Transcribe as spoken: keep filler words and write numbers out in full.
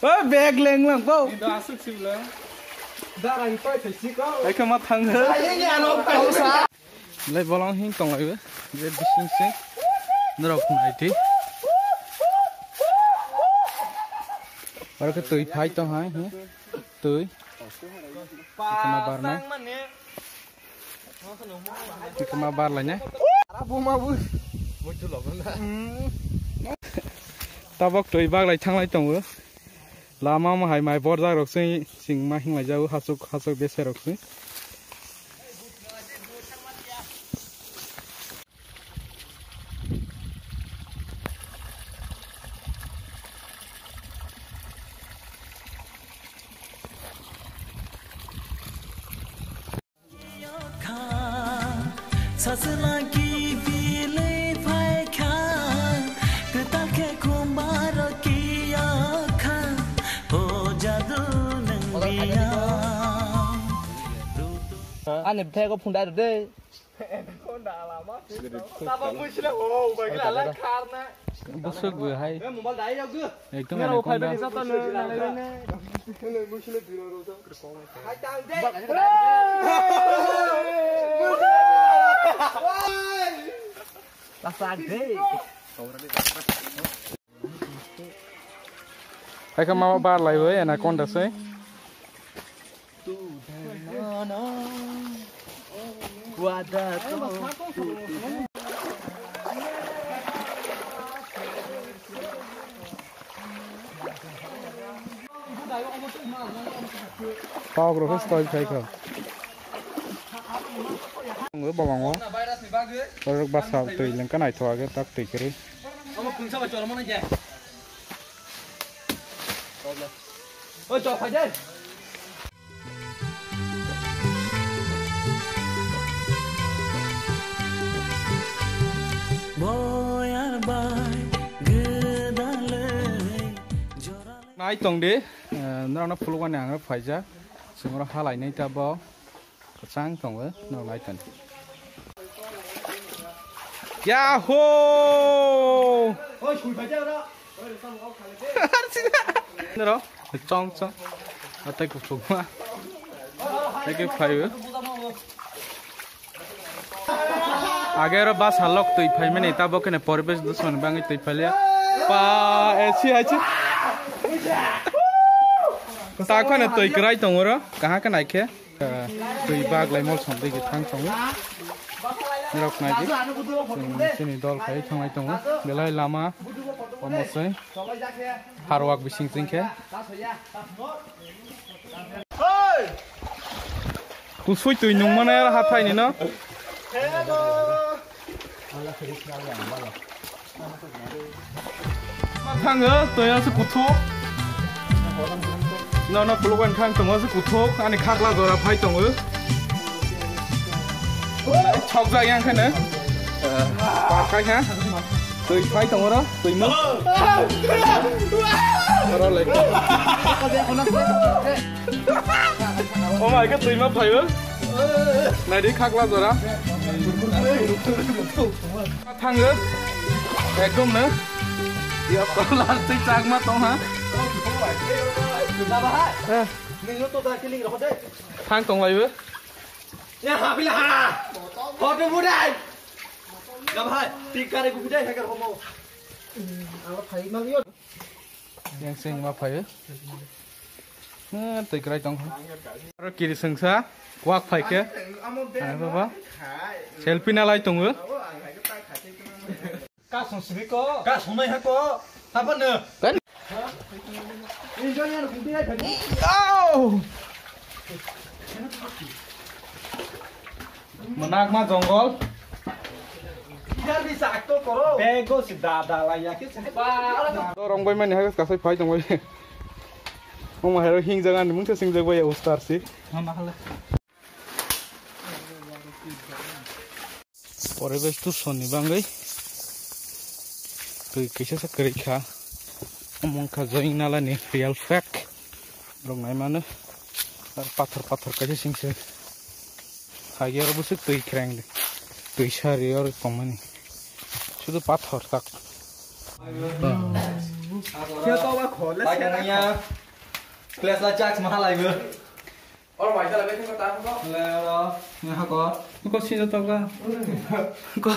O bag leng lang bo. Ai khe ma thang. Lai bolong hing tong lai be. Je bising se. Norok nai di. Aro khe twi phai tong hai. Twi. Kema bar nai. Kema bar lai nai. Tabok twi bag lai thang lai tongo. Lama ma hai mai borjak rok se sing ma hing lai jago hasuk hasuk bese rok se. Ani bwthai khe phunda rw de. Busuk bo hai. Ekdom anaconda. Hai khe ma bar lai bo anaconda se. Tok rok style khai kha. Ang bo bang o. Borok basa twi lengka naithok age tak twi kwrwi. Oi, chok phai de. Nai tong di, eh, norokno phulukmani ang phaijak, chwng oro halai nai ta bo. Kwchang tongo, no nai tong. Yahoo! Noro, chong chong. Atai kuphukma. Thank you, Flavio. Age oro bus halok twi phaimani, tabok kene poribesh dusmani bangwi twi phailia. Pa, eh, si hai si. Ta khone twi kwrai tongo oro, kaha khe naikhe. Twi bag lai mol som twi thang tongo. Nirok nai di. Chwng chini dol khai thanglai tongo. Belai lama omo se harwak bising chwng khe. Kusui twi nung mano ero hathai ni no. Thango, twi ase kuthuk. No, no, pulukan thang tongo ase kuthuk. Ani khakla jora phai tongo. Chokjak yang kheno. Pakai ha. Twi phai tongo ro, twi mo. Ro le. Oh my God, twi ma phai o. Nai di khakla jora. Thango. Ekdom no. Ya, plastic chakma tong ha. Thang tong lai bo. Ya, ha, pila ha. Hodo budai. Ya, bhai, tik kare gubidai, ha, kare homo. Yang sing ma phai. Eh, twi kwrai tong. Aro kiri sengsa, wak phai khe. Ah, baba. Selfie na lai tongo. Ka song simi ko. Ka songnai ha ko. Tapa no. Kan? Enjoy ya, no, kunti ya, kan? Au! Mwnakma jongol. Bego si dada lai ya khe se. Dorong bai mani hagas kasai phai tong bai. Omo hero hing jaga ni mungsa sing jag bai ustar si. Poribesh dusoni bangwi twi kisa se kwrwi kha. Omo wngkha Joying Nala ni real fact. Borok nai mano. Ar pathor pathor kaisa singse. Hagi oro bwswk twi khreng de. Twi sari oro tongmani. Sudu pathor tak. Khe to ba khole. Bai kana ya. Class la chak ma halai bo. Oro bai tala bai khe ta ko. Le ro. Ni ha ko. Ko si to ka. Ko.